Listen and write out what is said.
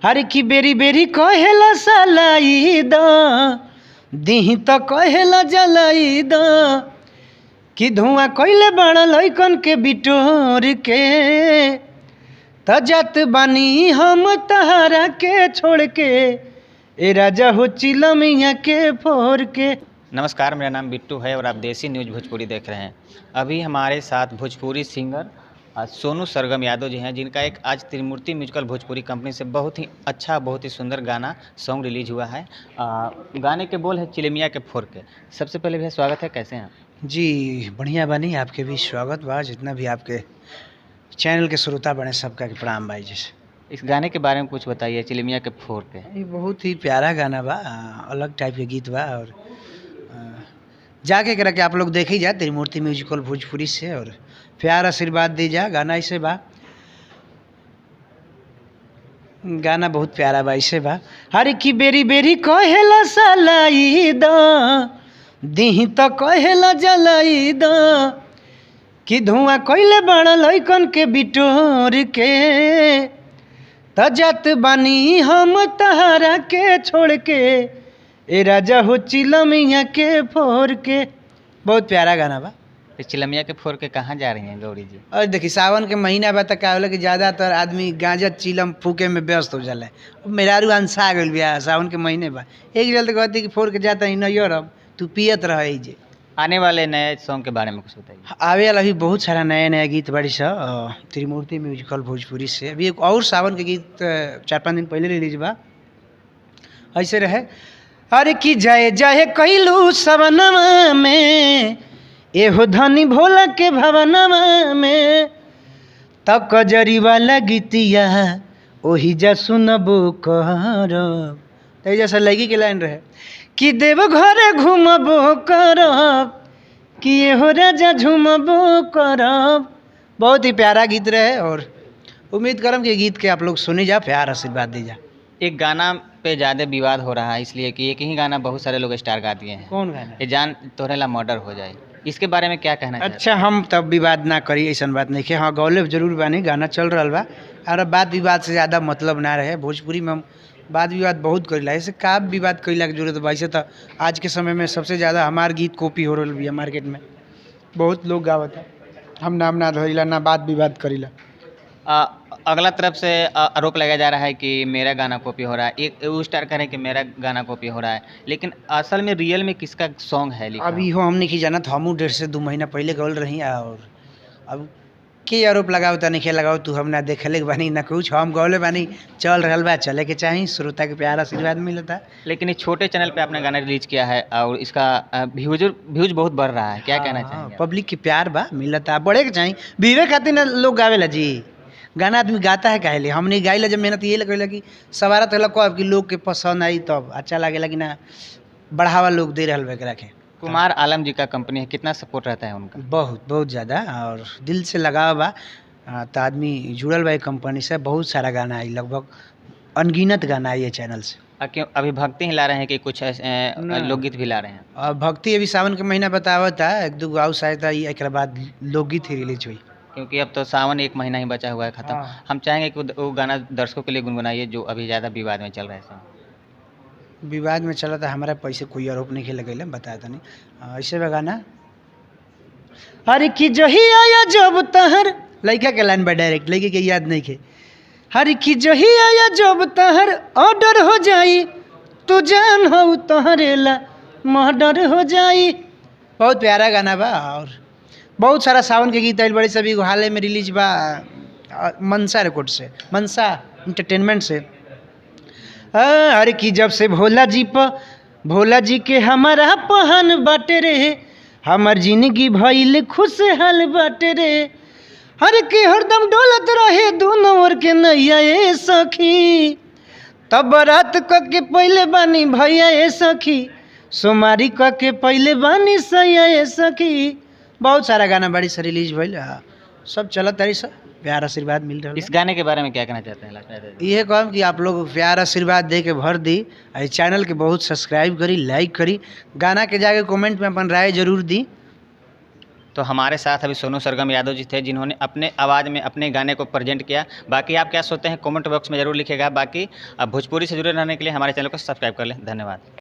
अरे कि बेरी बेरी कहेला सलाई द, दिही त कहेला जलाई द, कि धुआं कइले बड़ लइकन के बिटोर के, त जात बानी हम तहरा के छोड़ के, ए राजा हो चिलमिया के फोर के। नमस्कार, मेरा नाम बिट्टू है और आप देसी न्यूज़ भोजपुरी देख रहे हैं। अभी हमारे साथ भोजपुरी सिंगर सोनू सरगम यादव जी हैं, जिनका एक आज त्रिमूर्ति म्यूजिकल भोजपुरी कंपनी से बहुत ही अच्छा, बहुत ही सुंदर गाना सॉन्ग रिलीज हुआ है। गाने के बोल है चिलमिया के फोर के। सबसे पहले भैया स्वागत है, कैसे हैं आप? जी बढ़िया बानी, आपके भी स्वागत बा। जितना भी आपके चैनल के श्रोता बने सबका के प्रणाम भाई जी। इस गाने के बारे में कुछ बताइए, चिलमिया के फोर के। ये बहुत ही प्यारा गाना बा, अलग टाइप के गीत बा और जाके करा के आप लोग देखे जा त्रिमूर्ति म्यूजिकल भोजपुरी से और प्यार आशीर्वाद दी जा। गाना ऐसे बा, गाना बहुत प्यारा बा, ऐसे बा। हरे की बेरी बेरी कहेला सलाई द, दिही त कहेला जलाई द, कि धुआं कइले बड़ लइकन के बिटोर के, त जात बानी हम तहरा के छोड़ के, ए राजा हो चिलमिया के फोर के। बहुत प्यारा गाना बा। तो चिलमिया के फोर के कहाँ जा रही हैं गौरी जी? और देखी सावन के महीना बा त का होला कि ज़्यादातर आदमी गांजा चिलम फूके में व्यस्त हो जाला। मेहरारू अंसा गइल बिया, सावन के महीने बा, एक जल्द कहती कि फोर के जाता ही नहीं रब, तू पियत रह जे। आने वाले नए सॉन्ग के बारे में कुछ बताइए। आवे वाला भी बहुत सारा नया नया गीत बड़ी सा त्रिमूर्ति म्यूजिकल भोजपुरी से। अभी एक और सावन के गीत 4-5 दिन पहले रिलीज बा, ऐसे रहे। अरे कि जय जय कैलू सवनवा में, एहो धनी भोला के भवनवा में, तब कजरी वाला गीतिया ओही जा सुनबो करब। तो जैसा लड़की के लाइन रहे कि देव घर घूमबो करब, कि एहो राजा झूमबो करब। बहुत ही प्यारा गीत रहे और उम्मीद करम कि गीत के आप लोग सुनी जा, प्यार आशीर्वाद दी जा। एक गाना पे ज़्यादा विवाद हो रहा है, इसलिए कि एक ही गाना बहुत सारे लोग स्टार गा दिए हैं। कौन गाना? ये जान तोहरेला मर्डर हो जाए, इसके बारे में क्या कहना? अच्छा, हम तब विवाद ना करी, ऐसा बात नहीं है। हाँ, गौले जरूर बानी, गाना चल रहा बा और बात विवाद से ज़्यादा मतलब ना रहे। भोजपुरी में हम वाद विवाद बहुत करीला, ऐसे का विवाद करीला के जरूरत बा। ऐसे तो आज के समय में सबसे ज़्यादा हमार गीत कॉपी हो रहा है मार्केट में, बहुत लोग गावत है। हम नाम ना धरिला ना बात विवाद करीला। अगला तरफ से आरोप लगाया जा रहा है कि मेरा गाना कॉपी हो रहा है, एक वो स्टार कह रहे हैं कि मेरा गाना कॉपी हो रहा है, लेकिन असल में रियल में किसका सॉन्ग है लिखा? अभी हो हम नहीं जानत, हमू 1.5 से 2 महीना पहले गौल रही और अब के आरोप लगाओ त नहीं लगाओ, तू हम ना देखले बानी ना कुछ, हम गौले बानी, चल रहा बा, चले के चाही, श्रोता के प्यार आशीर्वाद मिलता। लेकिन ये छोटे चैनल पे आपने गाना रिलीज किया है और इसका व्यूज बहुत बढ़ रहा है, क्या कहना चाहेंगे? पब्लिक के प्यार बा मिलता, बढ़े के चाही, व्यूवे खातिर ना लोग गावेला जी। गाना आदमी गाता है काहे ले, हमने गाइला जब मेहनत ये लगेला कि सवारा तो कब कि लोग के पसंद आई तब अच्छा लागेला कि ना बढ़ावा लोग दे रहा बा एकरा के। कुमार आलम जी का कंपनी है, कितना सपोर्ट रहता है उनका? बहुत बहुत ज़्यादा और दिल से लगाव बा, तो आदमी जुड़ल बा कंपनी से। बहुत सारा गाना आई, लगभग अनगिनत गाना आई है चैनल से। क्यों अभी भक्ति ही ला रहे हैं कि कुछ लोकगीत भी ला रहे हैं? और भक्ति अभी सावन के महीना बतावता है, 1-2 गाँव शायद एक बाद लोकगीत ही रिलीज हुई, क्योंकि अब तो सावन 1 महीना ही बचा हुआ है खत्म। हाँ। हम चाहेंगे कि वो गाना दर्शकों के लिए गुनगुनाइए जो अभी ज़्यादा विवाद में चल रहा है। विवाद में चला था, हमारा पैसे कोई आरोप नहीं लगेला, बताया था नहीं ऐसे बा गाना। अरे कि जही आया जब तहर, लड़का के लाइन बा डायरेक्ट, लड़के के याद नहीं के। हरे कि जही आया जब तहर ऑर्डर हो जाई, तू जान हो तहरेला मर्डर हो जाई। बहुत प्यारा गाना बा और बहुत सारा सावन के गीत आइल बड़े सभी हाल में रिलीज बा मनसा रिकॉर्ड से, मनसा इंटरटेनमेंट से। अरे कि जब से भोला जी प, भोला जी के हमारा पहन बाटे रे, हमार जिंदगी भइल खुशहाल बाटे रे। हर के हरदम डोलत रहे दोनों ओर के नैया ए सखी, तब रात क के पहले बानी भैया ए सखी, सोमारी क के पहले बानी सैया ए सखी। बहुत सारा गाना बड़ी सा रिलीज भइल, सब चलत रही, सब प्यार आशीर्वाद मिल रहा। इस गाने के बारे में क्या कहना चाहते हैं लास्ट? ये कहम कि आप लोग प्यार आशीर्वाद दे के भर दी, इस चैनल के बहुत सब्सक्राइब करी, लाइक करी, गाना के जाके कमेंट में अपन राय जरूर दी। तो हमारे साथ अभी सोनू सरगम यादव जी थे, जिन्होंने अपने आवाज़ में अपने गाने को प्रेजेंट किया। बाकी आप क्या सोचते हैं कमेंट बॉक्स में ज़रूर लिखिएगा। बाकी अब भोजपुरी से जुड़े रहने के लिए हमारे चैनल को सब्सक्राइब कर लें। धन्यवाद।